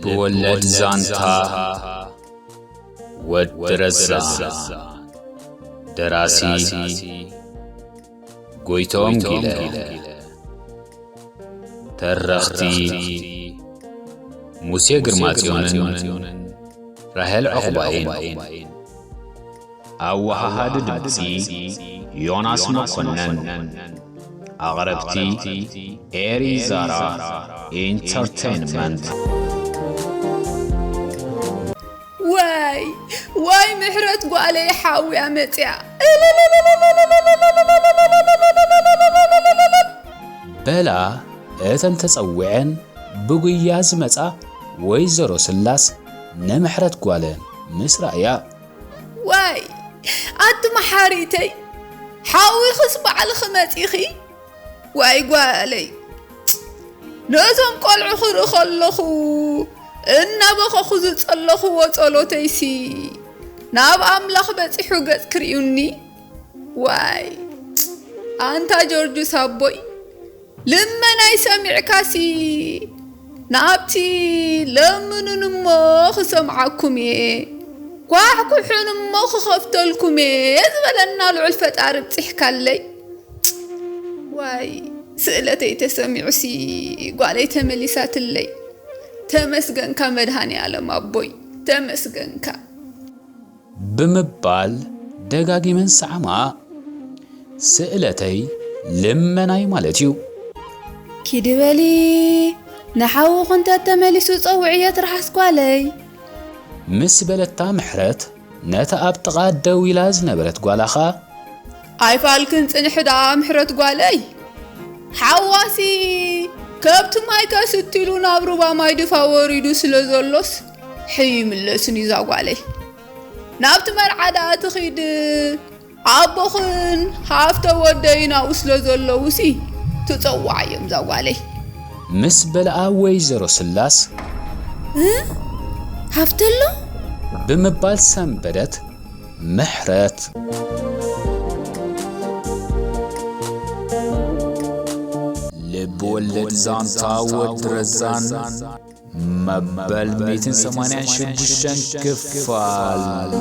ልብ ወለድ ዛንታ ወዲ ረዛን። ደራሲ ጎይቶም ጊለ። ተረኽቲ ሙሴ ግርማጽዮንን ራሄል ዑቕባይን። ኣወሃሃዲ ድምጺ ዮናስ መኮነን። ኣቕረብቲ ኤሪ ዛራ ኢንተርቴይንመንት። ዋይ ዋይ ምሕረት ጓለይ ሓውያ መፅያ። በላ እተን ተጸዊዐን ብጉያ ዝመጻ ወይዘሮ ስላስ ንምሕረት ጓለን ምስ ረኣያ። ዋይ ኣቲ መሓሪተይ ሓዊኽስ ባዕልኺ መፂኺ። ዋይ ጓለይ ነዞም ቆልዑ ክርኢ ከለኹ እናበኸኹ ዝጸለኽዎ ጸሎተይሲ ናብ ኣምላኽ በጺሑ ገጽ ክርእዩኒ። ዋይ ኣንታ ጆርጁስ ኣቦይ ልመናይ ሰሚዕካሲ ናብቲ ለምኑን እሞ ክሰምዓኩም እየ ኳሕኩሑን እሞ ክኸፍተልኩም እየ ዝበለና ልዑል ፈጣሪ ብጺሕካለይ። ዋይ ስእለተይ ተሰሚዑሲ ጓለይ ተመሊሳትለይ። ተመስገንካ መድሃኔ ኣለም ኣቦይ ተመስገንካ። ብምባል ደጋጊመን ሰዓማ። ስእለተይ ልመናይ ማለት እዩ። ኪዲ በሊ ንሓውኺ እንተ ተመሊሱ ጸውዕዮ ትርሓስ ጓለይ። ምስ በለታ ምሕረት ነታ ኣብ ጥቓ ደው ኢላ ዝነበረት ጓላ ኸኣ። ኣይፋልክን ጽንሒ ደኣ ምሕረት ጓለይ። ሓዋሲ ከብቲ ማይ ከስቲ ኢሉ ናብ ሩባ ማይ ድፋ ወሪዱ ስለ ዘሎስ ሕዩ ይምለስን እዩ እዛ ጓለይ። ናብቲ መርዓ ደኣ ትኺድ ኣቦኽን ሃፍተ ወደይን ኣብኡ ስለ ዘለዉሲ ትጸውዓ እዮም እዛ ጓለይ። ምስ በልኣ ወይዘሮ ስላስ። እ? ሃፍተ ኣሎ? ብምባል ሰንበደት ምሕረት። ልብ ወለድ ዛንታ ወዲ ረዛን መበል ሚእትን ሰማንያን ሽዱሽተን ክፋል።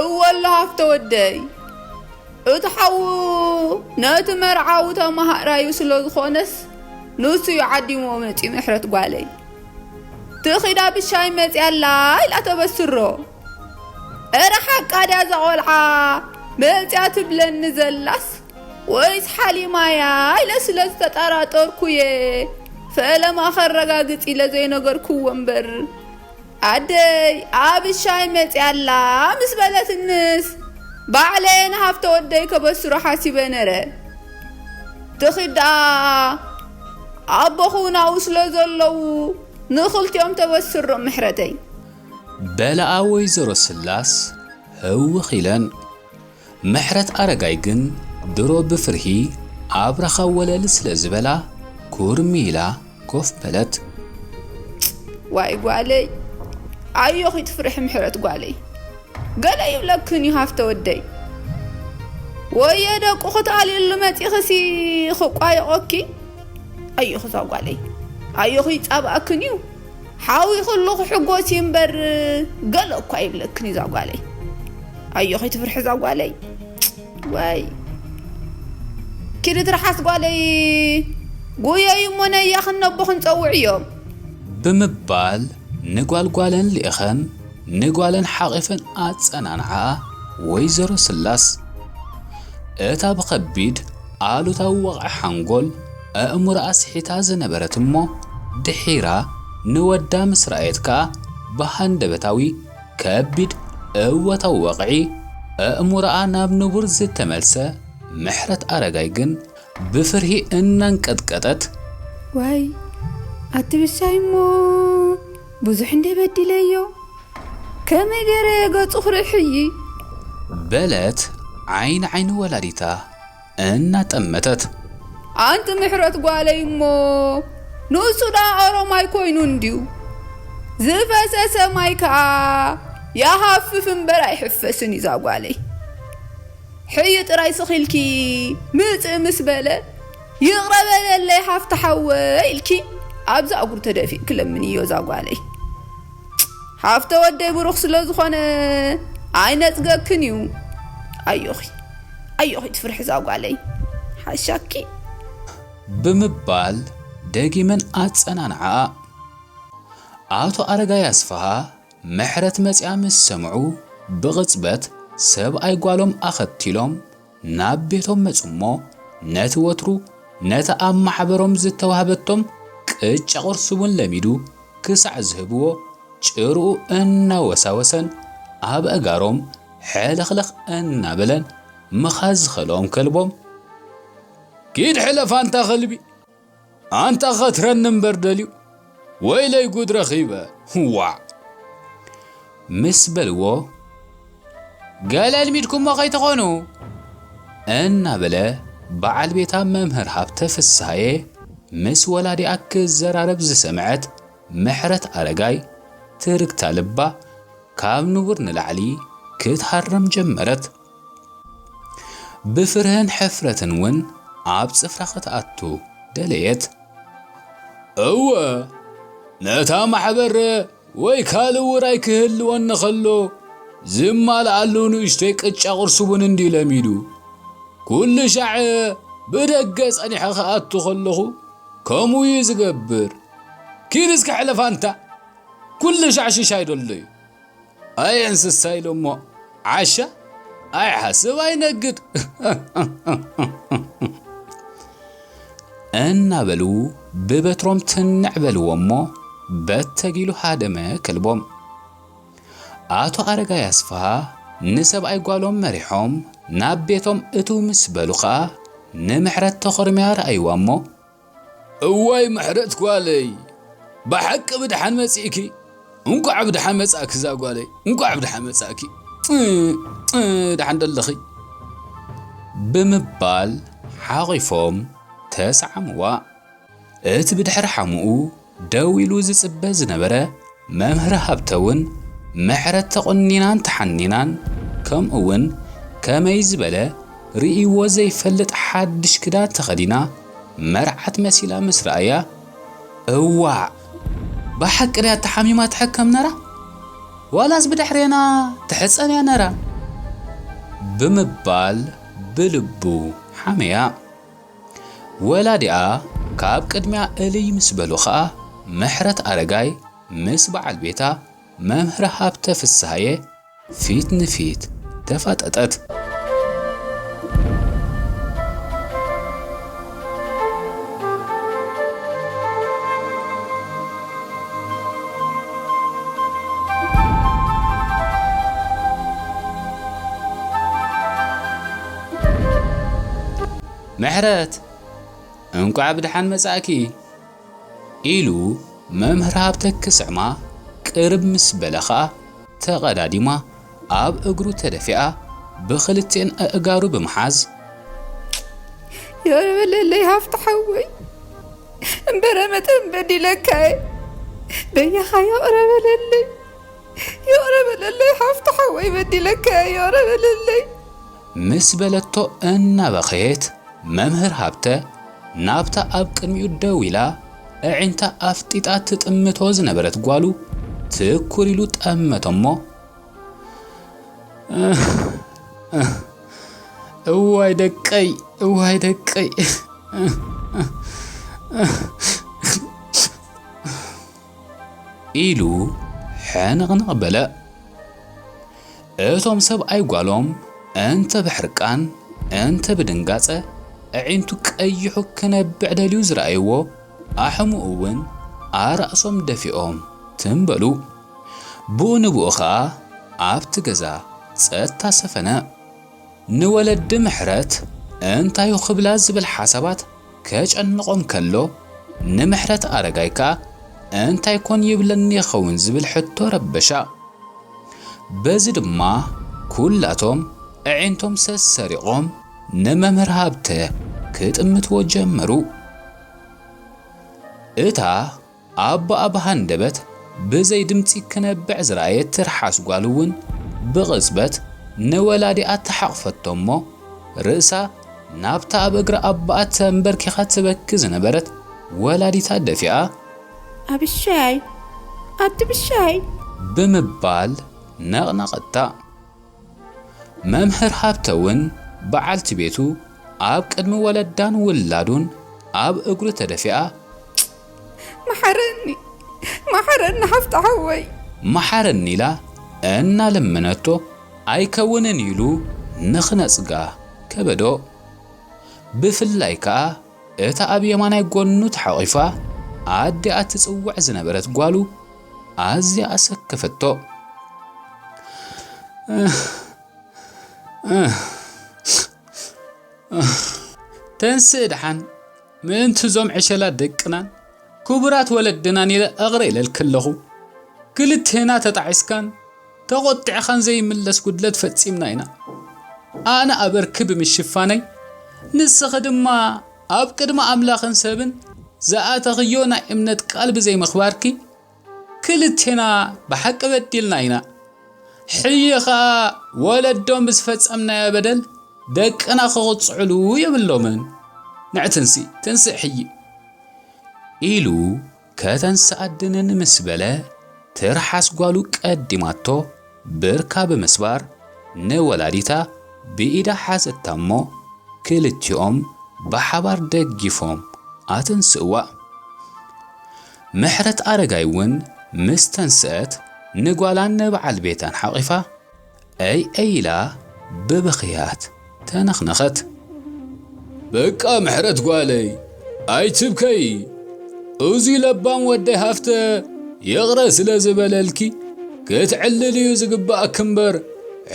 እወ ኣሎ ሃፍተ ወደይ፣ እቲ ሓዉ ነቲ መርዓዊ ተማሃራዩ ስለ ዝኾነስ ንሱ እዩ ዓዲሞ መጺኡ ምሕረት ጓለይ። ትኺዳ ብሻይ መጺኣ ኣላ ኢላ ተበስሮ። እረ ሓቃ ድያ እዛ ቖልዓ መጺኣ ትብለኒ ዘላስ ወይስ ሓሊማያ ኢለ ስለ ዝተጠራጠርኩ እየ ፈለማ ከረጋግጽ ኢለ ዘይነገርክዎ እምበር። ኣደይ ኣብሻይ መጺኣ ኣላ ምስ በለትንስ ባዕለየ ንሃፍተ ወደይ ከበስሮ ሓሲበ ነረ። ትኺድ ደኣ ኣቦኹ ናብኡ ስለ ዘለዉ ንኽልቲኦም ተበስሮም ምሕረተይ። በለኣ ወይዘሮ ስላስ ህውኽ ኢለን። ምሕረት ኣረጋይ ግን ድሮ ብፍርሂ ኣብራኻ ወለል ስለ ዝበላ ኩርሚ ኢላ ኮፍ በለት። ዋይ ጓለይ ኣዮኺ ትፍርሒ ምሕረት ጓለይ። ገለ ይብለክን እዩ ሃፍተ ወደይ። ወየ ደቁ ክትኣልየሉ መጺኽሲ ክቋየቖኪ። ኣዮኺ እዛ ጓለይ ኣዮኺ ይጻብኣክን እዩ። ሓዊ ከሎ ክሕጎስ እዩ እምበር ገለ እኳ ይብለክን እዛ ጓለይ። ኣዮ ከይትፍርሒ እዛ ጓለይ። ዋይ ኪዲ ትርሓስ ጓለይ። ጉየዩ እሞ ነያኽን ነቦኽን ጸውዕዮም። ብምባል ንጓልጓለን ልኢኸን ንጓለን ሓቒፈን ኣጸናንዓኣ ወይዘሮ ስላስ። እታ ብኸቢድ ኣሉታዊ ወቕዒ ሓንጎል ኣእምሮኣ ስሒታ ዝነበረት እሞ ድሒራ ንወዳ ምስ ረኣየት ከኣ ብሃንደበታዊ ከቢድ እወታዊ ወቕዒ ኣእምሮኣ ናብ ንቡር ዝተመልሰ ምሕረት ኣረጋይ ግን ብፍርሂ እናንቀጥቀጠት። ዋይ ኣቲ ብሻይ እሞ ብዙሕ እንደ በዲለዮ ከመይ ገይረ ገጹ ክርኢ ሕዪ። በለት ዓይኒ ዓይኒ ወላዲታ እናጠመተት። ኣንቲ ምሕረት ጓለይ እሞ ንሱ ደኣ ኦሮማይ ኮይኑ እንድዩ። ዝፈሰሰ ማይ ከኣ ይሃፍፍ እምበር ኣይሕፈስን እዩ ዛጓለይ። ሕዩ ጥራይ ስኺልኪ ምጽእ ምስ በለ፣ "ይቕረ በለለይ ሃፍቲ ሓወይ" ኢልኪ ኣብዛ እግሩ ተደፊእኪ ለምንዮ ዛጓለይ። ሃፍተ ወደይ ብሩኽ ስለ ዝኾነ ኣይነጽገክን እዩ። ኣዮኺ፣ ኣዮኺ ትፍርሒ ዛጓለይ። ሓሻኪ። ብምባል ደጊመን ኣጸናንዓኣ። ኣቶ ኣረጋይ ኣስፍሃ ምሕረት መጺኣ ምስ ሰምዑ፣ ብቕጽበት ሰብኣይ ጓሎም ኣኸቲሎም ናብ ቤቶም መጹ እሞ፣ ነቲ ወትሩ ነታ ኣብ ማሕበሮም ዝተዋህበቶም ቅጫ ቁርሲ ቡን ለሚዱ ክሳዕ ዝህብዎ፣ ጭርኡ እናወሳወሰን ኣብ ኣእጋሮም ሕልኽልኽ እናበለን ምኻዝ ዝኸልኦም ከልቦም፣ "ኪድ ሕለፍ ኣንታ ከልቢ!" ኣንታ ኸትረኒ እምበር ደልዩ፣ ወይለይ ጉድ ረኺበ፣ ዋዕ! ምስ በልዎ፣ "ገለ ኣልሚድኩሞ ከይትኾኑ?" እናበለ በዓል ቤታ መምህር ሃብተ ፍስሃየ ምስ ወላዲኣ ክዘራረብ ዝሰምዐት ምሕረት ኣረጋይ፣ ትርግታ ልባ ካብ ንቡር ንላዕሊ ክትሃርም ጀመረት። ብፍርህን ሕፍረትን እውን ኣብ ጽፍራ ክትኣቱ ደለየት። "እወ፣ ነታ ማሕበር ወይ ካልእ ውራይ ክህልወኒ ከሎ ዝማልኣሉ ንእሽቶይ ቅጫ ቁርሲ ቡን እንድዩ ለሚዱ። ኩሉ ሻዕ ብደገ ጸኒሐ ክኣቱ ከለኹ ከምኡ እዩ ዝገብር። ኪድ እስከ ሕለፍ ኣንታ፣ ኩሉ ሻዕ ሽሻይ ደሎ እዩ። ኣየ እንስሳ ኢሎሞ ዓሻ፣ ኣይሓስብ ኣይነግድ" እናበሉ ብበትሮም ትንዕ በልዎ እሞ በተጊሉ ሃደመ ከልቦም። ኣቶ ኣረጋይ ኣስፍሃ ንሰብኣይ ጓሎም መሪሖም ናብ ቤቶም እትው ምስ በሉ ኸኣ፣ ንምሕረት ተኾርምያ ረኣይዋ እሞ፣ "እዋይ ምሕረት ጓለይ፣ ብሓቂ ብድሓን መጺእኪ። እንቋዕ ብድሓን መጻእኪ እዛ ጓለይ፣ እንቋዕ ብድሓን መጻእኪ። እ፣ እ፣ ደሓን ደለኺ?" ብምባል ሓቒፎም ተሰዓምዋ። እቲ ብድሕሪ ሓሙኡ ደው ኢሉ ዝጽበ ዝነበረ መምህር ሃብተ እውን፣ ምሕረት ተቖኒናን ተሓኒናን፣ ከምኡ እውን ከመይ ዝበለ ርእይዎ ዘይፈልጥ ሓድሽ ክዳን ተኸዲና፣ መርዓት መሲላ ምስ ረኣያ፣ "እዋዕ! ብሓቂ ድያ ተሓሚማ ትሕከም ነራ? ዋላስ ብድሕሬና ትሕጸን እያ ነራ?" ብምባል ብልቡ ሓመያ። ወላዲኣ ካብ ቅድሚያ እልይ ምስ በሉ ኸኣ፣ ምሕረት ኣረጋይ ምስ በዓል ቤታ መምህር ሃብተ ፍስሃየ ፊት ንፊት ተፋጠጠት። "ምሕረት፣ እንቋዕ ብደሓን መጻእኪ!" ኢሉ መምህር ሃብተ ክስዕማ ቅርብ ምስ በለ ኸኣ፣ ተቐዳዲማ ኣብ እግሩ ተደፊኣ ብኽልቲኤን ኣእጋሩ ብምሓዝ፣ "ይቕረ በለለይ ሃፍቲ ሓወይ፣ እምበረ መጠን በዲለካየ፣ በያኻ ይቕረ በለለይ፣ ይቕረ በለለይ ሃፍቲ ሓወይ፣ በዲለካየ፣ ይቕረ በለለይ" ምስ በለቶ እናበኸየት፣ መምህር ሃብተ ናብታ ኣብ ቅድሚኡ ደው ኢላ ኣዒንታ ኣፍጢጣ ትጥምቶ ዝነበረት ጓሉ ትኩር ኢሉ ጠመቶ እሞ፣ "እዋይ ደቀይ፣ እዋይ ደቀይ" ኢሉ ሕንቕንቕ በለ። እቶም ሰብኣይ ጓሎም እንተ ብሕርቃን እንተ ብድንጋጸ ኣዒንቱ ቀይሑ ክነብዕ ደልዩ ዝረኣይዎ ኣሕምኡ እውን ኣራእሶም ደፊኦም ትም በሉ። ብኡ ንብኡ ኸኣ ኣብቲ ገዛ ጸጥታ ሰፈነ። ንወለዲ ምሕረት እንታዩ ክብላ ዝብል ሓሳባት ከጨንቖም ከሎ፣ ንምሕረት ኣረጋይ ከኣ እንታይ ኮን ይብለኒ ይኸውን ዝብል ሕቶ ረበሻ። በዚ ድማ ኩላቶም ኣዒንቶም ሰሰሪቖም ንመምህር ሃብተ ክጥምትዎ ጀመሩ። እታ ኣቦኣ ብሃንደበት ብዘይ ድምጺ ክነብዕ ዝረኣየት ትርሓስ ጓል እውን ብቕጽበት ንወላዲኣ ተሓቕፈቶ እሞ፣ ርእሳ ናብታ ኣብ እግሪ ኣባኣ ተንበርኪኻ ትበኪ ዝነበረት ወላዲታ ደፊኣ፣ "ኣብሻይ፣ ኣቲ ብሻይ!" ብምባል ነቕነቐታ። መምህር ሃብተ እውን በዓልቲ ቤቱ ኣብ ቅድሚ ወለዳን ውላዱን ኣብ እግሩ ተደፊኣ፣ "መሓረኒ፣ መሓረኒ ሓፍቲ ሓወይ!" "መሓረኒ" ኢላ እናለመነቶ፣ "ኣይከውንን" ኢሉ ንኽነጽጋ ከበዶ። ብፍላይ ከኣ እታ ኣብ የማናይ ጎኑ ተሓቒፋ ኣዲኣ ትጽውዕ ዝነበረት ጓሉ ኣዝያ ኣሰከፈቶ። "ተንስእ ደሓን፣ ምእንቲ እዞም ዕሸላት ደቅናን ክቡራት ወለድናን ኢለ እቕረ ኢለልኪ ኣለኹ። ክልቴና ተጣዒስካን ተቖጢዕኻን ዘይምለስ ጉድለት ፈጺምና ኢና። ኣነ ኣበርኪ ብምሽፋነይ፣ ንስኺ ድማ ኣብ ቅድሚ ኣምላኽን ሰብን ዝኣተኽዮ ናይ እምነት ቃል ብዘይምኽባርኪ፣ ክልቴና ብሓቂ በዲልና ኢና። ሕዪ ኸኣ ወለዶም ብዝፈጸምናዮ በደል ደቅና ክቕጽዕሉ የብሎምን። ንዕ ትንስእ፣ ትንስእ ሕዪ!" ኢሉ ከተንስኣ ድንን ምስ በለ፣ ትርሓስ ጓሉ ቀዲማቶ ብርካ ብምስባር ንወላዲታ ብኢዳ ሓዘታ እሞ፣ ክልቲኦም ብሓባር ደጊፎም ኣተንስእዋ። ምሕረት ኣረጋይ እውን ምስ ተንስአት፣ ንጓላን ንበዓል ቤታን ሓቒፋ፣ እይ እይ ኢላ ብብኽያት ተነኽነኸት። "በቃ ምሕረት ጓለይ፣ ኣይትብከዪ። እዙይ ለባም ወደይ ሃፍተ ይቕረ ስለ ዝበለልኪ ክትዕልልዩ ዝግባእኪ እምበር፣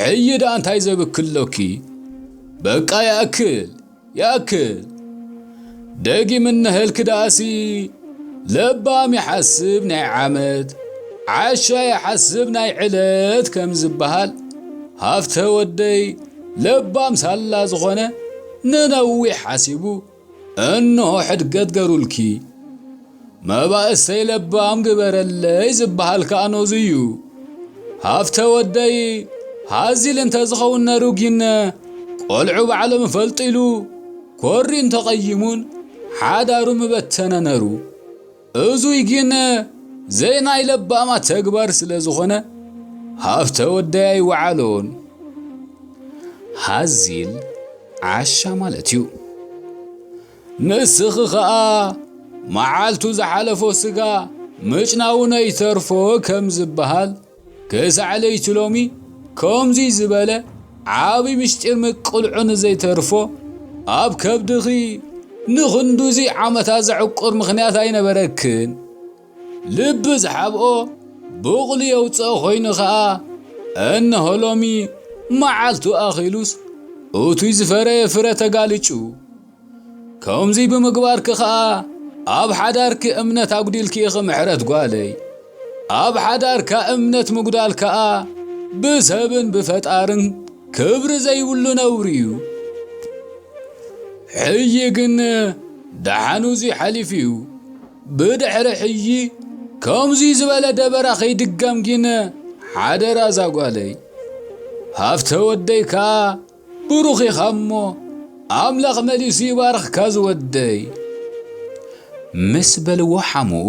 ሕዪ ደኣ እንታይ ዘብክሎኪ? በቃ ይኣክል፣ ይኣክል። ደጊም እነሀልኪ ደኣሲ፣ ለባም ይሓስብ ናይ ዓመት፣ ዓሻ ይሓስብ ናይ ዕለት ከም ዝበሃል፣ ሃፍተ ወደይ ለባም ሳላ ዝኾነ ንነዊሕ ሓሲቡ፣ እንሆ ሕድገት ገሩልኪ። መባእሰይ ለባም ግበረለይ ዝበሃል ከኣ ነዙይ እዩ። ሃፍተ ወደይ ሃዚል እንተ ዝኸውን ነሩ ጊን፣ ቆልዑ ባዕሎም ይፈልጡ ኢሉ ኮሪ እንተቐይሙን ሓዳሩ ምበተነ ነሩ። እዙይ ጊን ዘይናይ ለባማት ተግባር ስለ ዝኾነ፣ ሃፍተ ወደይ ኣይወዓሎን። ሃዚል ዓሻ ማለት እዩ። ንስኺ ኸኣ መዓልቱ ዝሓለፎ ስጋ ምጭናው ነይተርፎ ከም ዝበሃል፣ ክሳዕ ለይቲ ሎሚ ከምዚ ዝበለ ዓቢ ምሽጢር ምቅልዑ ንዘይተርፎ፣ ኣብ ከብድኺ ንኽንዱዚ ዓመታት ዘዕቁር ምኽንያት ኣይነበረክን። ልቢ ዝሓብኦ ብቑሊ የውፅኦ ኮይኑ ኸዓ፣ እነሆ ሎሚ መዓልቱ ኣኺሉስ፣ እቱይ ዝፈረየ ፍረ ተጋሊጩ። ከምዚ ብምግባርኪ ኸዓ፣ ኣብ ሓዳርኪ እምነት ኣጉዲልኪ ኢኺ ምሕረት ጓለይ። ኣብ ሓዳርካ እምነት ምጉዳል ከኣ፣ ብሰብን ብፈጣርን ክብሪ ዘይብሉ ነውሪ እዩ። ሕዪ ግን ደሓን እዙይ ሓሊፉ እዩ። ብድሕሪ ሕዪ ከምዙይ ዝበለ ደበራ ከይድገም ግን ሓደራ እዛ ጓለይ። ሃፍተ ወደይ ከኣ ብሩኽ ኢኻ እሞ ኣምላኽ መሊሱ ይባርኽካ ዝወደይ። ምስ በልዎ ሓሙኡ፣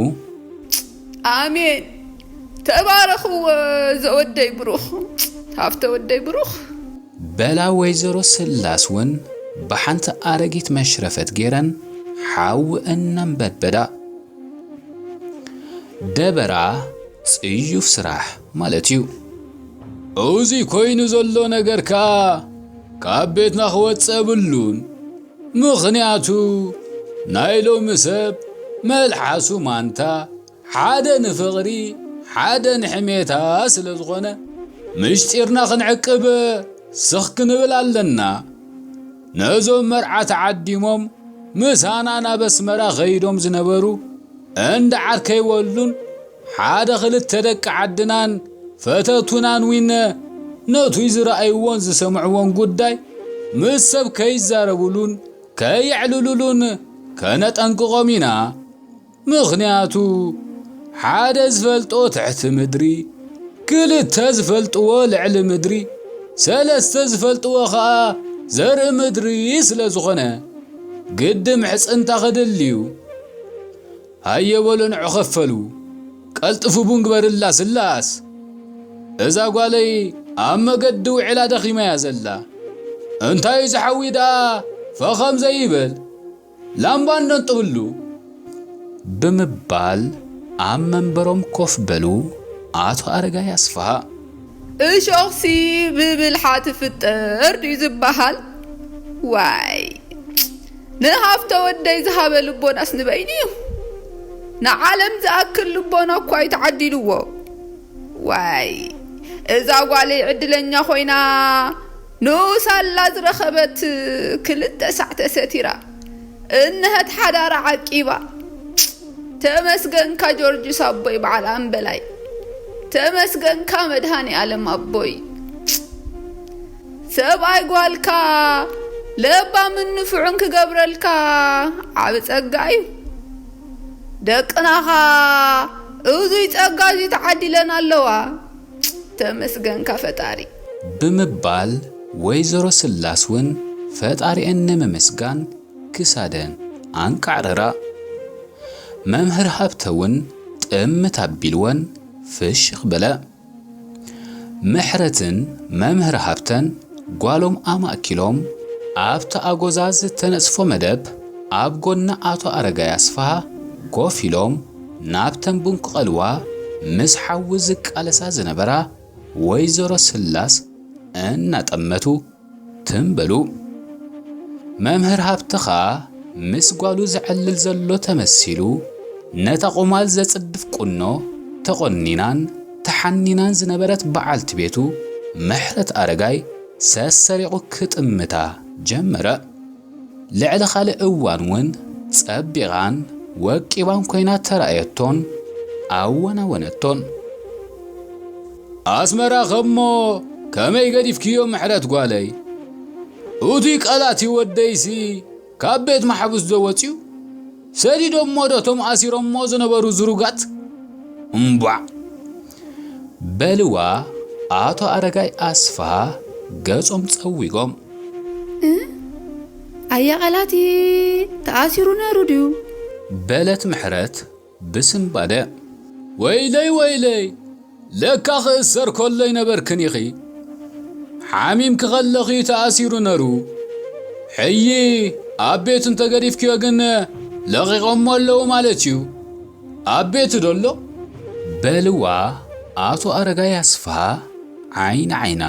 ኣሜን። ተባረኽዎ ዘወደይ ብሩኽ፣ ሃፍተ ወደይ ብሩኽ። በላ ወይዘሮ ስላስ እውን ብሓንቲ ኣረጊት መሽረፈት ገይረን ሓዊ እናንበድበዳ። ደበራ ጽዩፍ ስራሕ ማለት እዩ። እዚ ኮይኑ ዘሎ ነገር ከኣ ካብ ቤትና ክወጽእ የብሉን። ምኽንያቱ ናይ ሎሚ ሰብ መልሓሱ ማንታ፣ ሓደ ንፍቕሪ፣ ሓደ ንሕሜታ ስለ ዝኾነ፣ ምሽጢርና ክንዕቅብ ስኽ ክንብል ኣለና። ነዞም መርዓ ተዓዲሞም ምሳና ናብ ኣስመራ ኸይዶም ዝነበሩ እንዳ ዓርከይ ወሉን ሓደ ኽልተ ደቂ ዓድናን ፈተቱናን ዊነ ነቱይ ዝረኣይዎን ዝሰምዕዎን ጉዳይ ምስ ሰብ ከይዛረቡሉን ከየዕልሉሉን ከነጠንቅቖም ኢና። ምኽንያቱ ሓደ ዝፈልጦ ትሕቲ ምድሪ፣ ክልተ ዝፈልጥዎ ልዕሊ ምድሪ፣ ሰለስተ ዝፈልጥዎ ኸኣ ዘርኢ ምድሪ ስለ ዝኾነ፣ ግዲ ምሕጽንታ ክድልዩ። ሃየ በሉ ንዑ ኸፈሉ፣ ቀልጥፉ ቡን ግበርላ ስላስ። እዛ ጓለይ ኣብ መገዲ ውዒላ ደኺማ እያ ዘላ። እንታይ ዝሓዊ ደኣ ፈኸም ዘይብል? ላምባ እንዶ እንጥብሉ። ብምባል ኣብ መንበሮም ኮፍ በሉ ኣቶ ኣረጋይ ኣስፍሃ። እሾኽሲ ብብልሓ ትፍጠር ድዩ ዝበሃል? ዋይ፣ ንሃፍተ ወደይ ዝሃበ ልቦናስ ንበይኑ እዩ። ንዓለም ዝኣክል ልቦና እኳ እዩ ተዓዲልዎ። ዋይ፣ እዛ ጓለይ ዕድለኛ ኮይና፣ ንኡስ ኣላ ዝረኸበት ክልተ ሳዕ ተሰቲራ፣ እንሀት ሓዳራ ዓቂባ። ተመስገንካ ጆርጅስ ኣቦይ በዓል ኣምበላይ፣ ተመስገንካ መድሃኔ ኣለም ኣቦይ። ሰብኣይ ጓልካ ለባምን ንፉዕን ክገብረልካ ዓቢ ጸጋ እዩ። ደቅናኻ እዙይ ጸጋ እዚ ተዓዲለን ኣለዋ። ተመስገንካ ፈጣሪ። ብምባል ወይዘሮ ስላስ እውን ፈጣሪኤን ንምምስጋን ክሳደን ኣንቃዕረራ። መምህር ሃብተ እውን ጥምት ኣቢልወን ፍሽኽ በለ። ምሕረትን መምህር ሃብተን ጓሎም ኣማእኪሎም ኣብቲ ኣጎዛ ዝተነጽፎ መደብ ኣብ ጎኒ ኣቶ ኣረጋይ ኣስፍሃ ኮፍ ኢሎም ናብተን ቡን ክቐልዋ ምስ ሓዊ ዝቃለሳ ዝነበራ ወይዘሮ ስላስ እናጠመቱ ትም በሉ። መምህር ሃብተ ኸኣ ምስ ጓሉ ዘዕልል ዘሎ ተመሲሉ፣ ነታ ቁማል ዘጽድፍ ቁኖ ተቖኒናን ተሓኒናን ዝነበረት በዓልቲ ቤቱ ምሕረት ኣረጋይ ሰሰሪቑ ክጥምታ ጀመረ። ልዕሊ ካልእ እዋን እውን ጸቢቓን ወቂባን ኮይና ተራእየቶን ኣወናወነቶን። ኣስመራ ኸሞ ከመይ ገዲፍክዮ ምሕረት ጓለይ? እቱይ ቀላቲ ወደይሲ ካብ ቤት ማሕቡስ ዶ ወፅዩ? ሰዲዶሞ ዶ እቶም ኣሲሮሞ ዝነበሩ ዝሩጋት? እምቧዕ! በልዋ ኣቶ ኣረጋይ ኣስፍሃ ገጾም ጸዊጎም። እ? ኣያ ቀላቲ ተኣሲሩ ነሩ ድዩ? በለት ምሕረት ብስንባደ። ወይለይ ወይለይ፣ ለካ ክእሰር ከሎ ይነበርክን ኢኺ። ሓሚምኪ ከለኺ ተኣሲሩ ነሩ። ሕዪ ኣብ ቤቱ እንተገዲፍክዮ ግን ለቒቖሞ ኣለዉ ማለት እዩ። ኣብ ቤቱ ዶ ኣሎ? በልዋ ኣቶ ኣረጋይ ኣስፍሃ ዓይኒ ዓይና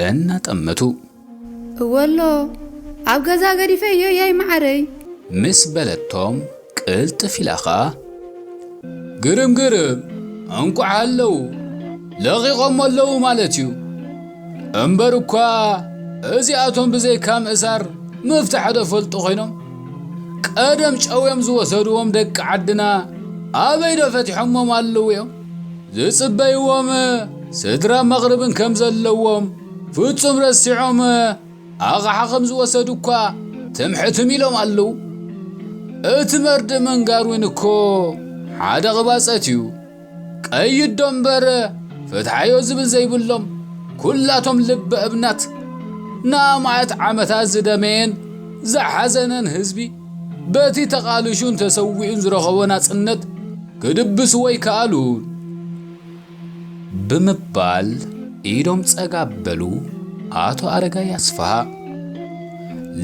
እናጠመቱ። እወ ኣሎ፣ ኣብ ገዛ ገዲፈዮ ያይ መዓረይ። ምስ በለቶም ቅልጥፍ ኢላ ኸኣ፣ ግርም ግርም፣ እንቋዕ ኣለዉ፣ ለቒቖሞ ኣለዉ ማለት እዩ። እምበር እኳ እዚኣቶም ብዘይካ ምእሳር ምፍታሕ ዶ ፈልጡ ኮይኖም? ቀደም ጨውዮም ዝወሰድዎም ደቂ ዓድና ኣበይ ዶ ፈቲሖሞም ኣለዉ እዮም? ዝጽበይዎም ስድራ መቕርብን ከም ዘለዎም ፍጹም ረሲዖም፣ ኣቕሓ ከም ዝወሰዱ እኳ ትምሕትም ኢሎም ኣለዉ። እቲ መርድእ ምንጋር እውን እኮ ሓደ ቅባጸት እዩ። ቀይዶ እምበር ፍትሓዮ ዝብል ዘይብሎም ኩላቶም ልበ እብናት፣ ንኣማእት ዓመታት ዝደመየን ዝሓዘነን ህዝቢ፣ በቲ ተቓልሹን ተሰዊኡን ዝረኸቦ ናጽነት ክድብስዎ ኣይከኣሉን። ብምባል ኢዶም ጸጋ በሉ ኣቶ ኣረጋይ ኣስፍሃ።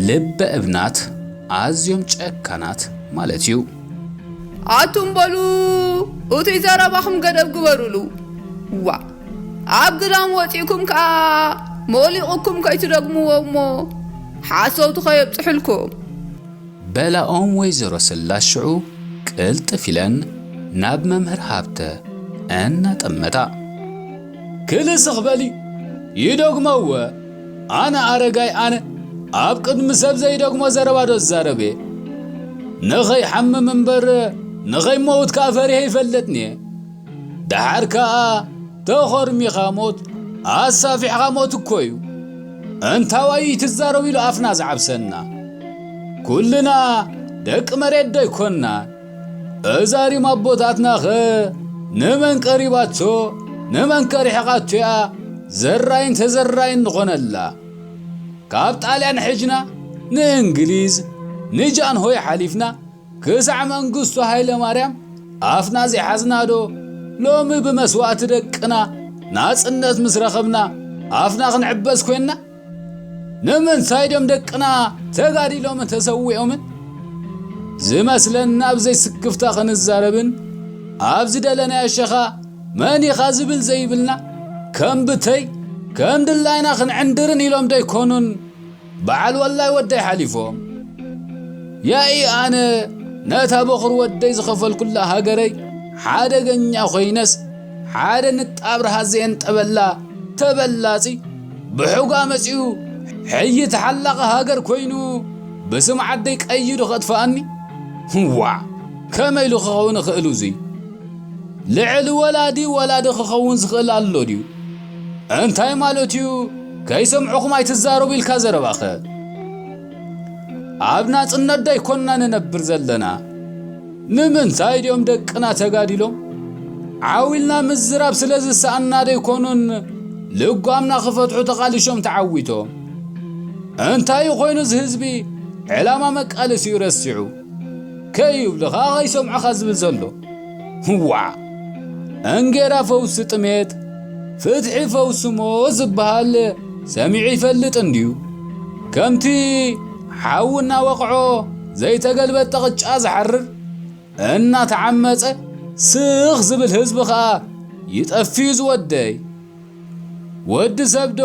ልበ እብናት ኣዝዮም ጨካናት ማለት እዩ። ኣቱም በሉ፣ እቱይ ዘረባኹም ገደብ ግበሩሉ። ዋ፣ ኣብ ግዳም ወጺእኩም ከኣ ሞሊቑኩም ከይትደግምዎ እሞ ሓሰውቲ ከየብጽሑልኩም። በላኦም ወይዘሮ ስላስ ሽዑ ቅልጥፍ ኢለን ናብ መምህር ሃብተ እናጠመታ። ክልስኽ በሊ፣ ይደግመወ። ኣነ ኣረጋይ ኣነ ኣብ ቅድሚ ሰብ ዘይደግሞ ዘረባ ዶ ዝዛረብ እየ? ንኸይሓምም እምበር ንኸይመውት ከኣ ፈሪሀ ይፈልጥን እየ። ደሓር ከኣ ተኾርሚኻ ሞት፣ ኣሳፊሕኻ ሞት እኮ እዩ። እንታዋይ ትዛረብ ኢሉ ኣፍና ዝዓብሰና። ኩልና ደቂ መሬት ዶ ኣይኮንና? እዛ ሪም ኣቦታትናኸ ንመን ቀሪባቶ ንመን ከሪሕቓቶ እያ ዘራይን ተዘራይን ንኾነላ። ካብ ጣልያን ሕጅና ንእንግሊዝ ንጃንሆይ ሓሊፍና ክሳዕ መንግስቱ ሃይለ ማርያም ኣፍና ዘይሓዝናዶ ሎሚ ብመስዋእቲ ደቅና ናጽነት ምስ ረኸብና ኣፍና ክንዕበስ ኮይንና? ንምንታይ ድዮም ደቅና ተጋዲሎምን ተሰዊኦምን? ዝመስለና ኣብ ዘይስክፍታ ክንዛረብን ኣብ ዝደለናዮ ሸኻ መን ኢኻ ዝብል ዘይብልና ከም ብተይ ከም ድላይና ክንዕንድርን ኢሎም ዶ ኣይኮኑን በዓል ወላይ ወደይ ሓሊፎም? ያኢ ኣነ ነታ በኹር ወደይ ዝኸፈልኩላ ሃገረይ ሓደገኛ ኮይነስ ሓደ ንጣብ ረሃ ዘየንጠበላ ተበላጺ ብሑጋ መጺኡ ሕይ ተሓላቒ ሃገር ኮይኑ ብስም ዓደይ ቀይዱ ከጥፍኣኒ? ዋዕ! ከመይ ኢሉ ክኸውን ይኽእል እዙይ? ልዕሊ ወላዲ ወላዲ ክኸውን ዝኽእል ኣሎ ድዩ? እንታይ ማለት እዩ? ከይሰምዑኹም ኣይትዛረቡ ኢልካ ዘረባኸ? ኣብ ናጽነት ዶ ኣይኮንና ንነብር ዘለና? ንምንታይ ድዮም ደቅና ተጋዲሎም? ዓው ኢልና ምዝራብ ስለ ዝሰኣንና ዶ ኣይኮኑን ልጓምና ክፈትሑ ተቓሊሾም ተዓዊቶም? እንታይ ኮይኑ እዚ ህዝቢ ዕላማ መቃለሲኡ ረሲዑ? ከይብልኻ ከይሰምዑኻ ዝብል ዘሎ? ዋዕ! እንጌራ ፈውሲ ጥሜት፣ ፍትሒ ፈውሲ ሞት ዝበሃል ሰሚዑ ይፈልጥ እንድዩ? ከምቲ ሓዊ እናወቕዖ ዘይተገልበጠ ቅጫ ዝሓርር፣ እናተዓመጸ ስኽ ዝብል ህዝቢ ኸኣ ይጠፍእ እዩ ዝወደይ። ወዲ ሰብ ዶ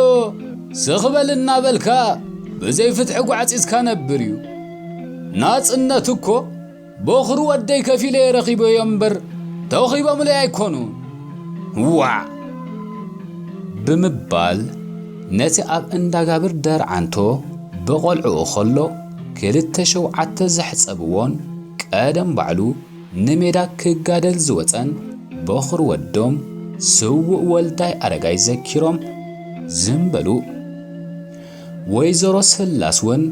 ስኽ በል እናበልካ ብዘይ ፍትሒ ጓዕጺጽካ ነብር እዩ። ናጽነት እኮ በኹሪ ወደይ ከፊለ ረኺበዮ እምበር ተውኺቦምለይ ኣይኮኑን። ዋዕ! ብምባል ነቲ ኣብ እንዳጋብር ደርዓንቶ ብቖልዕኡ ከሎ ክልተ ሸውዓተ ዘሕጸብዎን ቀደም ባዕሉ ንሜዳ ክጋደል ዝወጸን በኹር ወዶም ስዉእ ወልዳይ ኣረጋይ ዘኪሮም ዝም በሉ። ወይዘሮ ስላስ እውን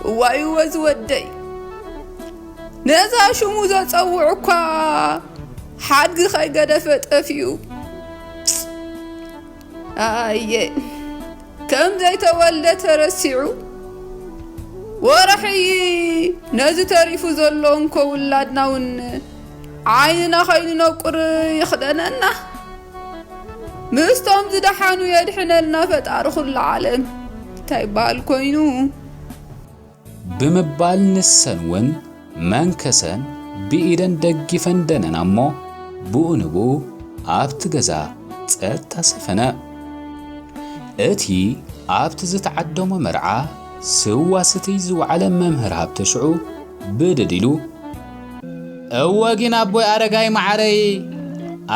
እዋይ ወዚ ወደይ፣ ነዛ ሽሙ ዘጸውዕ እኳ ሓድጊ ከይገደፈ ጠፊኡ። ኣየ ከም ዘይተወልደ ተረሲዑ። ወረሕይ ነዚ ተሪፉ ዘሎ እንኮ ውላድና እውን ዓይንና ከይንነቁር ይኽደነና። ምስቶም ዝደሓኑ የድሕነልና ፈጣሪ ኩሉ ዓለም። እንታይ በሃል ኮይኑ? ብምባል ንሰን እውን መንከሰን ብኢደን ደግፈንደነን እሞ ብኡ ንብኡ ኣብቲ ገዛ ጸጥታ ሰፈነ። እቲ ኣብቲ ዝተዓደሞ መርዓ ስዋ ስትይ ዝወዓለ መምህር ሃብተ ሽዑ ብድድ ኢሉ፣ እወ ግን ኣቦይ ኣረጋይ መዓረይ፣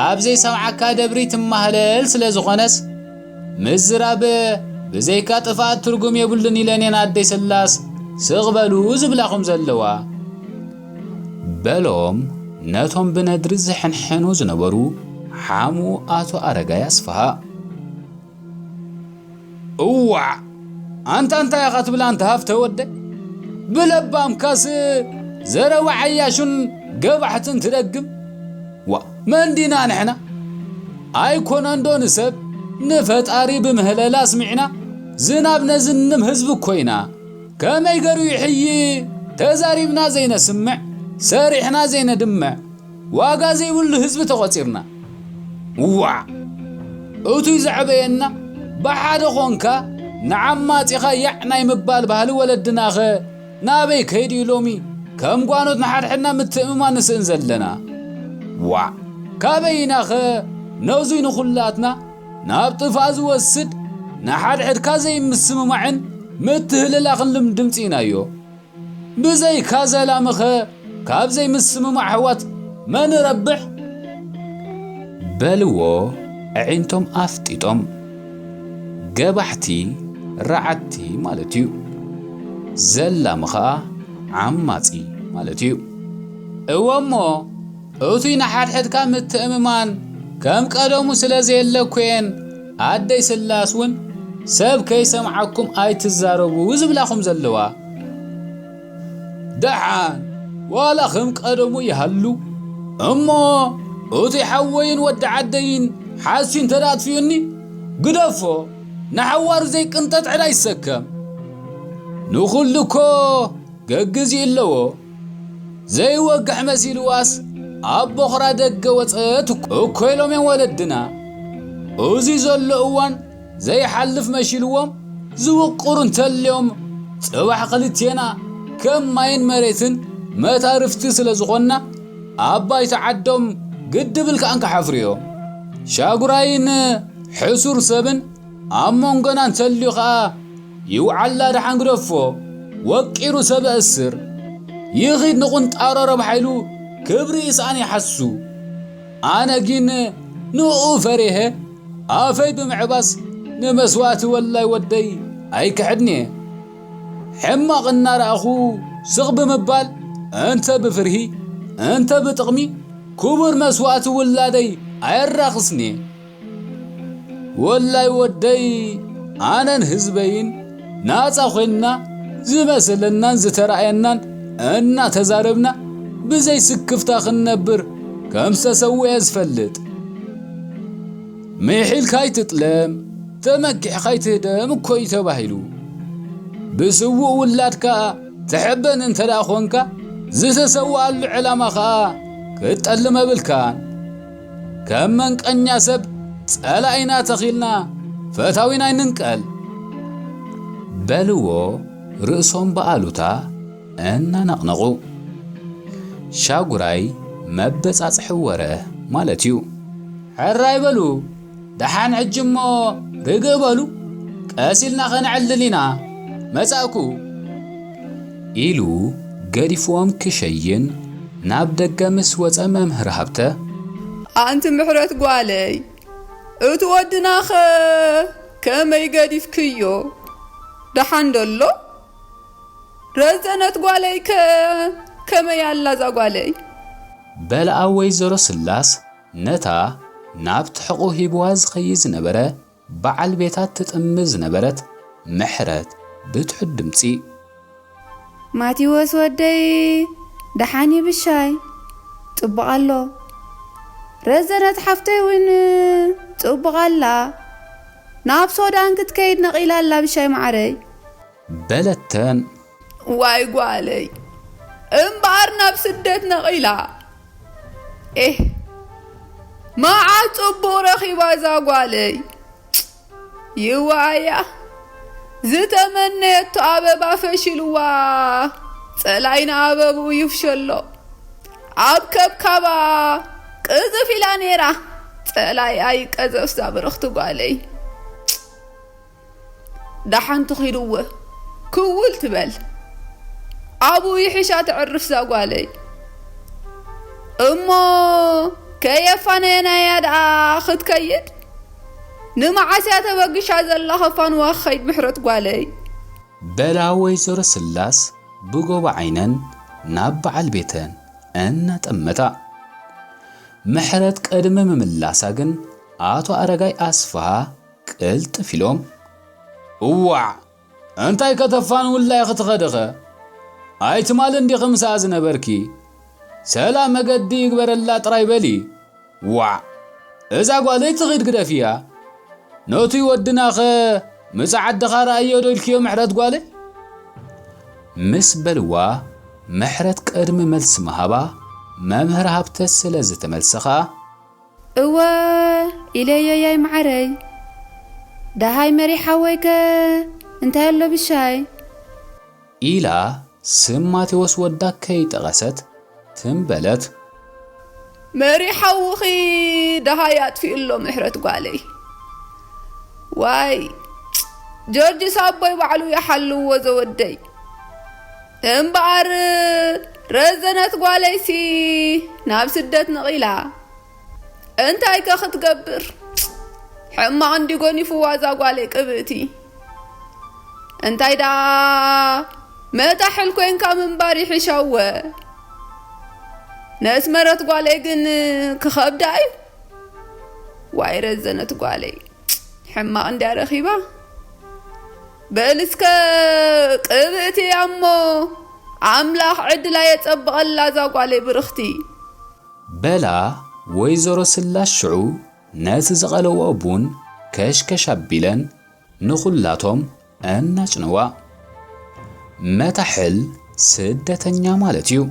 ኣብ ዘይሰምዓካ ደብሪ ትማህለል ስለ ዝኾነስ፣ ምዝራብ ብዘይካ ጥፍኣት ትርጉም የብሉን ኢለን እየን ኣደይ ስላስ ስቕ በሉ ዝብላኹም ዘለዋ። በሎም ነቶም ብነድሪ ዝሕንሕኑ ዝነበሩ ሓሙ ኣቶ ኣረጋይ ኣስፍሃ። እዋዕ! ኣንታ እንታይ ኢኻ ትብል ኣንታ ሃፍተ ወደይ? ብለባምካስ ዘረባ ዓያሹን ገባሕትን ትደግም? ዋ፣ መን ዲና ንሕና? ኣይኮነንዶ ንሰብ ንፈጣሪ ብምህለላ ኣስሚዕና ዝናብ ነዝንም ህዝቢ እኮ ኢና። ከመይ ገሩ ይሕዪ? ተዛሪብና ዘይነስምዕ፣ ሰሪሕና ዘይነድምዕ፣ ዋጋ ዘይብሉ ህዝቢ ተቖጺርና። ዋዕ! እቱይ ዘዕበየና ብሓደ ኾንካ ንዓማጺኻ ያዕ ናይ ምባል ባህሊ ወለድናኸ ናበይ ከይዱ እዩ ሎሚ ከም ጓኖት ንሓድሕድና ምትእምማን ንስእን ዘለና? ዋዕ! ካበይ ኢናኸ ነዙይ ንኹላትና ናብ ጥፍኣ ዝወስድ ንሓድሕድካ ዘይምስምማዕን ምትህልላኽን ልምዲ ምጺእናዮ? ብዘይካ ዘላምኸ ካብ ዘይምስምማዕ ኣሕዋት መን ረብሕ? በልዎ ኣዒንቶም ኣፍጢጦም። ገባሕቲ ረዓድቲ ማለት እዩ። ዘላሚ ኸኣ ዓማጺ ማለት እዩ። እወ እሞ እቱይ ንሓድሕድካ ምትእምማን ከም ቀደሙ ስለ ዘየለ እኮ እየን ኣደይ ስላስ እውን ሰብ ከይሰምዓኩም ኣይትዛረቡ ዝብላኹም ዘለዋ። ደሓን ዋላ ከም ቀደሙ ይሃሉ፣ እሞ እቲ ሓወይን ወዲ ዓደይን ሓዝሲ እንተ ደኣ ኣጥፊኡኒ፣ ግደፎ፣ ንሓዋሩ ዘይቅንጠጥ ዕዳ ይሰከም። ንኹሉ እኮ ገግዜኡ ኣለዎ። ዘይወግሕ መሲልዋስ ኣብ ቦኽራ ደገ ወጸት እኮ ኢሎም እዮም ወለድና። እዚ ዘሎ እዋን ዘይሓልፍ መሲልዎም ዝውቅሩ እንተልዮም፣ ጽባሕ ክልቴና ከም ማይን መሬትን መታርፍቲ ስለ ዝኾንና፣ ኣብ ባይታ ዓዶም ግድብ ኢልካ እንክሓፍሩ እዮም። ሻጉራይን ሕሱር ሰብን ኣብ መንጎና እንተልዩ ኸኣ፣ ይውዓላ ደሓን ግደፎ፣ ወቂሩ ሰብ የእስር። ይኺድ ንቁንጣሮ ረብሓ ኢሉ ክብሪ ይስኣን ይሓሱ። ኣነ ግን ንኡ ፈሪሄ ኣፈይ ብምዕባስ ንመስዋእቲ ወላይ ወደይ ኣይክሕድን'የ። ሕማቕ እናረኣኹ ስቕ ብምባል፣ እንተ ብፍርሂ እንተ ብጥቕሚ ክቡር መስዋእቲ ውላደይ ኣየራኽስን'የ። ወላይ ወደይ፣ ኣነን ህዝበይን ናጻ ኾይንና፣ ዝመሰለናን ዝተራእየናን እናተዛረብና ብዘይ ስክፍታ ክንነብር ከም ዝተሰውአ ዝፈልጥ። ምሒልካ ኣይትጥለም፣ ተመኪሕካ ኣይትህደም እኮ እዩ ተባሂሉ። ብስዉእ ውላድካ ትሕበን እንተ ደኣ ኾንካ፣ ዝተሰውኣሉ ዕላማ ኸኣ ክትጠልም የብልካን። ከም መንቀኛ ሰብ ጸላኢና ተኺልና ፈታዊና ኣይንንቀል። በልዎ ርእሶም ብኣሉታ እናነቕነቑ። ሻጉራይ መበጻጽሒ ወረ ማለት እዩ። ሕራይ በሉ፣ ደሓን ሕጂ እሞ ርግእ በሉ፣ ቀስ ኢልና ኸነዕልል ኢና፣ መጻእኩ። ኢሉ ገዲፍዎም ክሸይን ናብ ደገ ምስ ወጸ መምህር ሃብተ፣ ኣንቲ ምሕረት ጓለይ፣ እቲ ወድናኸ ከመይ ገዲፍክዮ? ደሓን ዶ ኣሎ? ረዘነት ጓለይከ ከመይ ኣላ እዛ ጓለይ? በልኣ ወይዘሮ ስላስ ነታ ናብቲ ሕቖ ሂብዋ ዝኸይድ ዝነበረ በዓል ቤታ ትጥምት ዝነበረት ምሕረት ብትሑት ድምጺ። ማቴዎስ ወደይ፣ ደሓን እዩ ብሻይ? ጽቡቕ ኣሎ። ረዘነት ሓፍተይ እውን ጽቡቕ ኣላ። ናብ ሶዳን ክትከይድ ነቒላ ኣላ ብሻይ መዓረይ። በለተን። ዋይ ጓለይ፣ እምበኣር ናብ ስደት ነቒላ። ኤህ፣ መዓት ጽቡቕ ረኺባ እዛ ጓለይ። ይዋያ፣ ዝተመነየቶ ኣበባ ፈሽልዋ፣ ጸላኢና ኣበብኡ ይፍሸሎ። ኣብ ከብካባ ቅዝፍ ኢላ ነይራ፣ ጸላኢኣ ይቀዘፍ እዛ ብርኽቲ ጓለይ። ደሓን ትኺድወ ክውል ትበል። ኣብኡ ይሕሻ ተዕርፍ እዛ ጓለይ። እሞ ከየፋነየናያ ደኣ ክትከይድ? ንመዓስ እያ ተበጊሻ ዘላ ከፋንዋ ክኸይድ ምሕረት ጓለይ? በላ ወይዘሮ ስላስ ብጎቦ ዓይነን ናብ በዓል ቤተን እናጠመታ። ምሕረት ቅድሚ ምምላሳ ግን ኣቶ ኣረጋይ ኣስፍሃ ቅልጥፍ ኢሎም፣ እዋዕ! እንታይ ከተፋንውላ ኢኺ ትኸድኸ? ኣይትማል እንዲኺ ምስኣ ዝነበርኪ? ሰላም መገዲ ይግበረላ ጥራይ በሊ። ዋዕ! እዛ ጓለይ ትኺድ ግደፍያ። ነቱይ ወድናኸ ምስ ዓድኻ ረኣዮ ዶ ኢልክዮ ምሕረት ጓለይ? ምስ በልዋ፣ ምሕረት ቅድሚ መልሲ ምሃባ፣ መምህር ሃብተ ስለ ዝተመልሰ ኸኣ፣ እወ ኢለዮ ያይ መዓረይ። ደሃይ መሪሕ ሓወይከ እንታይ ኣሎ ብሻይ? ኢላ ስም ማቴዎስ ወዳ ከይጠቐሰት ትም በለት። መሪሕ ሓውኺ ደሃይ ኣጥፊኡ ኣሎ ምሕረት ጓለይ። ዋይ ጆርጅስ ኣቦይ ባዕሉ ይሓልዎ ዘወደይ። እምበኣር ረዘነት ጓለይሲ ናብ ስደት ነቒላ። እንታይ ከ ክትገብር? ሕማቕ እንዲ ጎኒፍዋ እዛ ጓለይ ቅብእቲ። እንታይ ደኣ መታሕል ኮይንካ ምንባር ይሕሻወ። ነስመረት ጓለይ ግን ክኸብዳ እዩ። ዋይ ረዘነት ጓለይ፣ ሕማቕ እንድያ ረኺባ። በል እስከ ቅብእቲ እያ እሞ ኣምላኽ ዕድላ የጸብቐላ እዛ ጓለይ ብርኽቲ። በላ ወይዘሮ ስላስ ሽዑ ነቲ ዝቐለውኦ ቡን ከሽከሽ ኣቢለን ንኹላቶም እናጭነዋ። መታሕል ስደተኛ ማለት እዩ።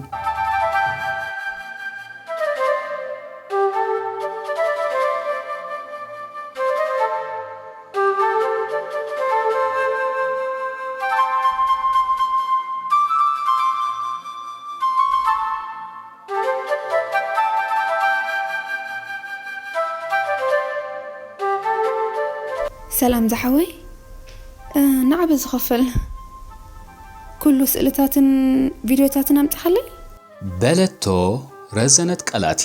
ሰላም ዝሓወይ፣ እ፣ ንዓበ ዝኸፍል ኩሉ ስእልታትን ቪድዮታትን ኣምጽኻለይ? በለቶ ረዘነት ቀላቲ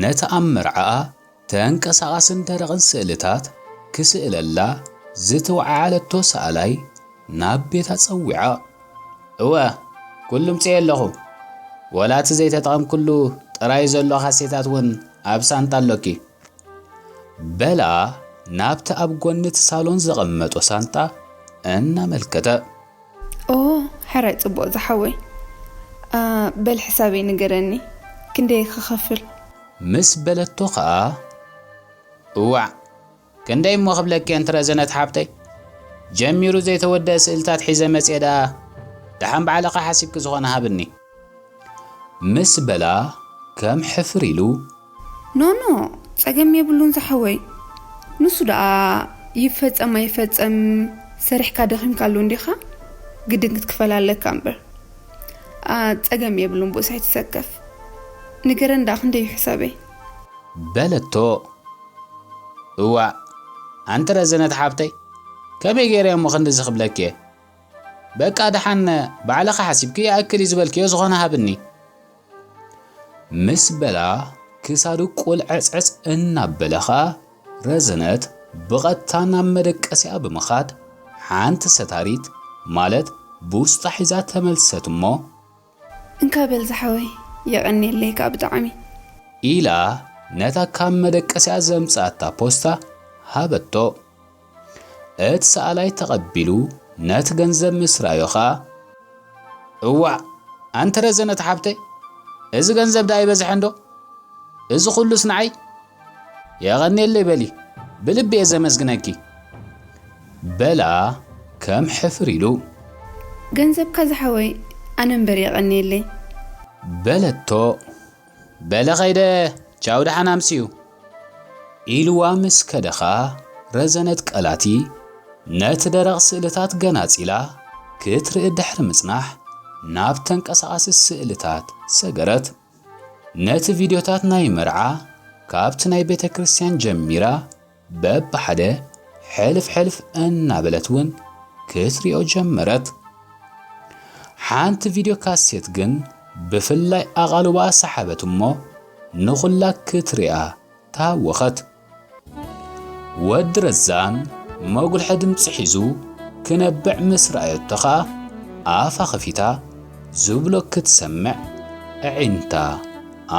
ነቲ ኣብ መርዓኣ ተንቀሳቓስን ደረቕን ስእልታት ክስእለላ ዝተወዓዓለቶ ሰኣላይ ናብ ቤታ ጸዊዓ። እወ፣ ኩሉ ምጽኤ ኣለኹ። ወላ እቲ ዘይተጠቐምኩሉ ጥራይ ዘሎ ካሴታት እውን ኣብ ሳንጣ ኣሎኪ። በላ ናብቲ ኣብ ጎኒ እቲ ሳሎን ዘቐመጦ ሳንጣ እናመልከተ። ኦ፣ ሕራይ ጽቡቕ ዝሓወይ። ኣ፣ በል ሕሳበይ ንገረኒ፣ ክንደይ ክኸፍል? ምስ በለቶ ኸኣ፣ እዋዕ፣ ክንደይ እሞ ክብለኪ ኣንቲ ረዘነት ሓብተይ? ጀሚሩ ዘይተወደአ ስእልታት ሒዘ መጽየ ደኣ፣ ደሓን ባዕልኻ ሓሲብኪ ዝኾነ ሃብኒ። ምስ በላ ከም ሕፍር ኢሉ። ኖኖ፣ ጸገም የብሉን ዝሓወይ። ንሱ ደኣ ይፈጸም ኣይፈጸም ሰሪሕካ ደኺምካሉ እንዲኻ፣ ግድን ክትክፈል ኣለካ እምበር። ኣ፣ ጸገም የብሉን ብኡስ ኣይትሰከፍ። ንገረን ደኣ ክንደይ እዩ ሕሳበይ? በለቶ። እዋእ፣ ኣንቲ ረዘነት ሓብተይ፣ ከመይ ገይረ እሞ ክንድዚ ክብለኪ እየ? በቃ ደሓን ባዕልኻ ሓሲብኪ ይኣክል እዩ ዝበልክዮ ዝኾነ ሃብኒ። ምስ በላ ክሳዱ ቁልዕጽዕጽ እናበለ ኸኣ ረዘነት ብቐጥታ ናብ መደቀሲኣ ብምኻድ ሓንቲ ሰታሪት ማለት ቡስጣ ሒዛ ተመልሰት እሞ እንካ በል ዝሓወይ የቐንየለይ ከኣ ብጣዕሚ። ኢላ ነታ ካብ መደቀሲኣ ዘምጽኣታ ፖስታ ሃበቶ። እቲ ሰኣላይ ተቐቢሉ ነቲ ገንዘብ ምስ ረኣዮ ኸኣ፣ እዋእ ኣንቲ ረዘነት ሓብተይ፣ እዚ ገንዘብ ደኣ ኣይበዝሐንዶ? እዚ ኹሉስ ንዓይ? የቐንየለይ በሊ፣ ብልቢ እየ ዘመስግነኪ። በላ ከም ሕፍር ኢሉ። ገንዘብካ ዝሓወይ ኣነ እምበር የቐንየለይ። በለቶ። በለ ኸይደ ቻው ደሓን ኣምስዩ። ኢልዋ ምስ ከደ ኸኣ ረዘነት ቀላቲ ነቲ ደረቕ ስእልታት ገናጺላ ክትርኢ ድሕሪ ምጽናሕ ናብ ተንቀሳቓሲ ስእልታት ሰገረት። ነቲ ቪድዮታት ናይ መርዓ ካብቲ ናይ ቤተ ክርስቲያን ጀሚራ በብሓደ ሕልፍ ሕልፍ እናበለት እውን ክትሪኦ ጀመረት። ሓንቲ ቪድዮ ካሴት ግን ብፍላይ ኣቓልቦኣ ሰሓበት እሞ ንኹላ ክትሪኣ ተሃወኸት። ወዲ ረዛን መጉልሒ ድምጺ ሒዙ ክነብዕ ምስ ረኣየቶ ኸኣ ኣፋ ኸፊታ ዝብሎ ክትሰምዕ ኣዒንታ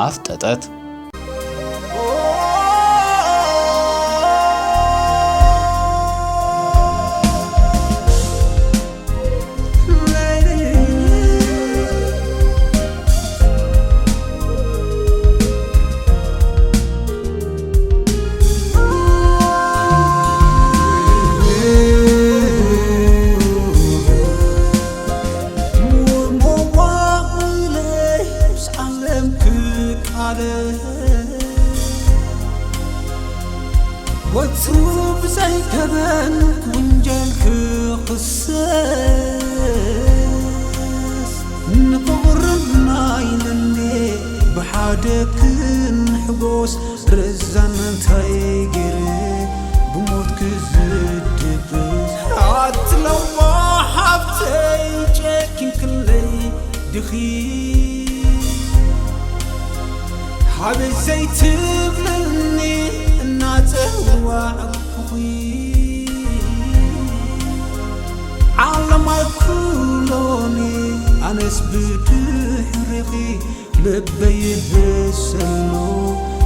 ኣፍጠጠት። ወትሩ ብዘይ ገበን ክውንጀል ክኽሰስ ንፍቕርና ኢለኒ ብሓደ ክንሕጎስ ርዛን እንታይ ገይረ ብሞት ክዝድብ ኣትለዋ ሓብተይ ጨኪንክለይ ድኺ ሓበይ ዘይትብልኒ እናጸዋዕኩኺ ዓለም ኣይኩሎኒ ኣነስ ብድሕሪኺ ልበይ ይህሰሎ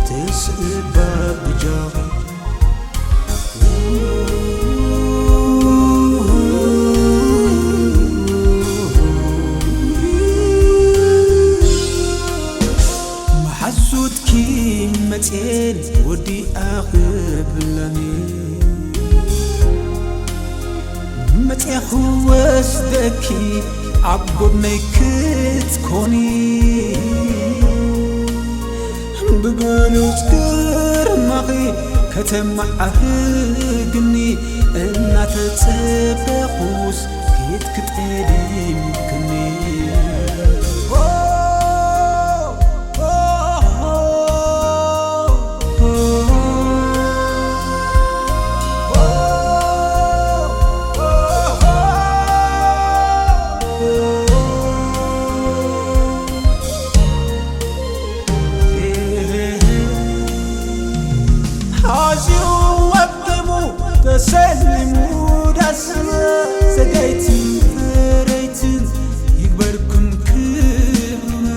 ተስእባ ብጃኺ መሓዙትኪ ኣብ ጎድነይ ክትኮኒ ብብሉጽ ግርማኺ ከተመዓርግኒ እናተጸበኹስ ክትክጠድምክኒ። ኣዝዩ ወቂቡ ተሰሊሙ ዳስና ሰገይትን ፍረይትን ይግበርኩም ክብርና።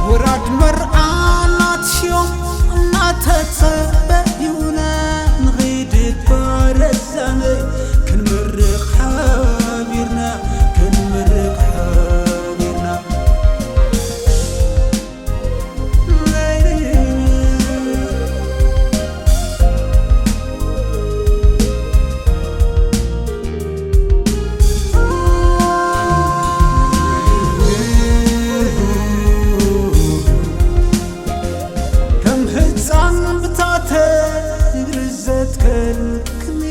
ወራድ መርዓና ትሽዮም እናተጸበዩና ንኺድ ባረዛነይ ክንምርቕ ሓቢርና፣ ክንምርቕ ሓቢርና። ከም ህፃን ብታተ እግሪ ዘትከልክኒ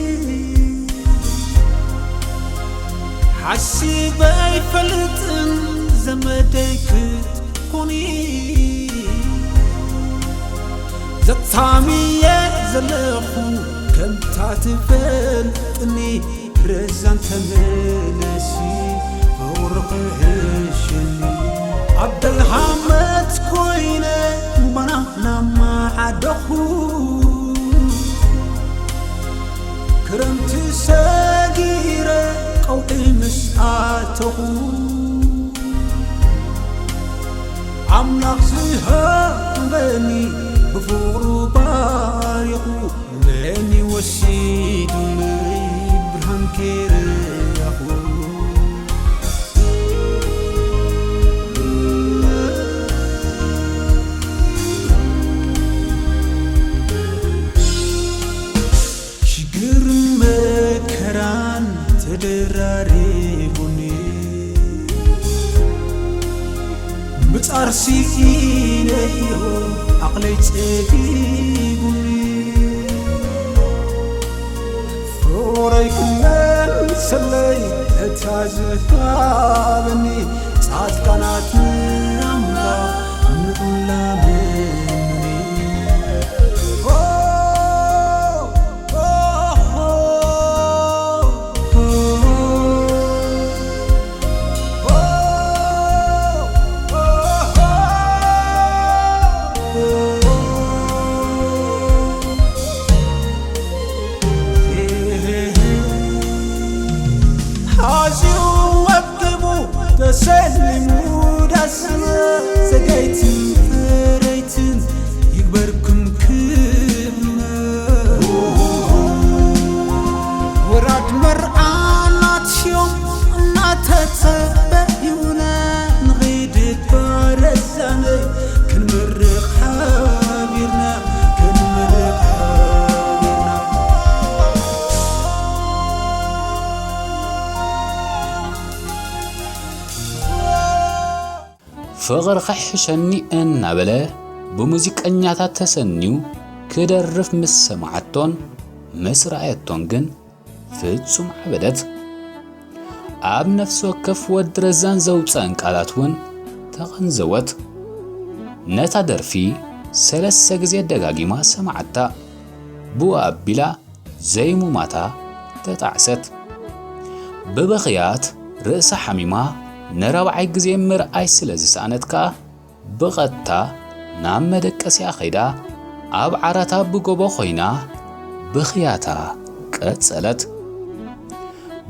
ሓሲበ ኣይፈልጥን ዘመደይ ክትኮኒ። ዘታሚየ ዘለኹ ከምታ ትፈልጥኒ፣ ረዛን ተመለሲ ፍቕሪ ክሕሸኒ። ኣብ ደልሃመት ኮይነ ባና ናማዓደኹ፣ ክረምቲ ሰጊረ ቀውዒ ምስ ኣተኹ፣ ኣምላኽ ዝሃበኒ ብፍቕሩ ባሪኹ፣ ነኒ ወሲዱኒ ብርሃን ከይረኣኹ። ሽግር መከራን ተደራሪቡኒ፣ ምጻር ስኢነዮ ዓቕለይ ጸቢቡኒ። ፍቕረይ ክመልሰለይ ነታ ዝሃበኒ፣ ጻድቃናት ንኣምላኽ ንዑ ላመኑኒ። ኣዝዩ ወቂቡ ተሰሊሙ ዳስና ሰገይትን ፍረይትን ይግበርኩም ክብርና። ወራድ መርዓና ትሽዮም እናተጸበዩና ንኺድ ባረዛነይ ክንምርቕ ሓቢርና፣ ክንምርቕ ሓቢርና። ፍቕርኺ ሕሸኒ እናበለ ብሙዚቀኛታት ተሰንዩ ክደርፍ ምስ ሰምዓቶን ምስ ረኣየቶን ግን ፍጹም ዓበደት። ኣብ ነፍሲ ወከፍ ወዲ ረዛን ዘውጸአን ቃላት እውን ተቐንዘወት። ነታ ደርፊ ሰለስተ ግዜ ደጋጊማ ሰምዓታ። ብኡ ኣቢላ ዘይሙማታ ተጣዕሰት። ብብኽያት ርእሳ ሓሚማ ንራብዓይ ግዜ ምርኣይ ስለ ዝሰኣነት ከኣ ብቐጥታ ናብ መደቀሲኣ ከይዳ ኣብ ዓራታ ብጎቦ ኮይና ብኽያታ ቀጸለት።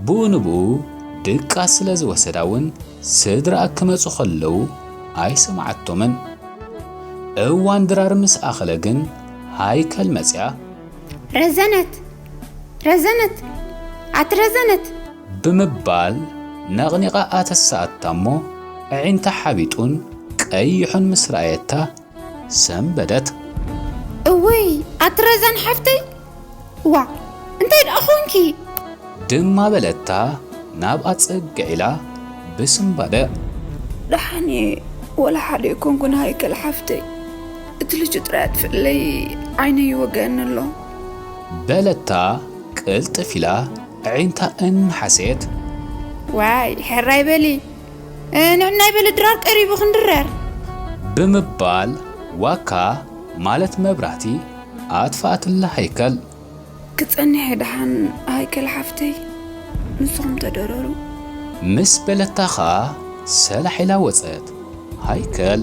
ብኡ ንብኡ ድቃስ ስለ ዝወሰዳ እውን ስድራኣ ክመጹ ከለዉ ኣይሰምዓቶምን። እዋን ድራር ምስ ኣኸለ ግን ሃይከል መጺኣ። ረዘነት! ረዘነት! ኣቲ ረዘነት! ብምባል ነቕኒቓ ኣተሳኣታ እሞ፣ ኣዒንታ ሓቢጡን ቀይሑን ምስ ረኣየታ፣ ሰንበደት። እውይ፣ ኣቲ ረዘን ሓፍተይ! ዋእ፣ እንታይ ደኣ ኾንኪ? ድማ በለታ፣ ናብኣ ጽግዕ ኢላ ብስምባደ። ደሓን እየ፣ ወላ ሓደ ኣይኮንኩን ሃይከል ሓፍተይ። እቲ ልጁ ጥራይ ኣጥፍእለይ፣ ዓይነይ ይወግአኒ ኣሎ። በለታ ቅልጥፍ ኢላ ኣዒንታ እናሓሰየት። ዋይ ሕራይ በሊ፣ ንዕናይ በሊ ድራር ቀሪቡ ክንድረር። ብምባል ዋካ ማለት መብራህቲ ኣጥፍኣትላ ሃይከል። ክጸንሕ ደሓን ሃይከል ሓፍተይ፣ ንስኹም ተደረሩ። ምስ በለታ ኸኣ ሰላሕ ኢላ ወጸት። ሃይከል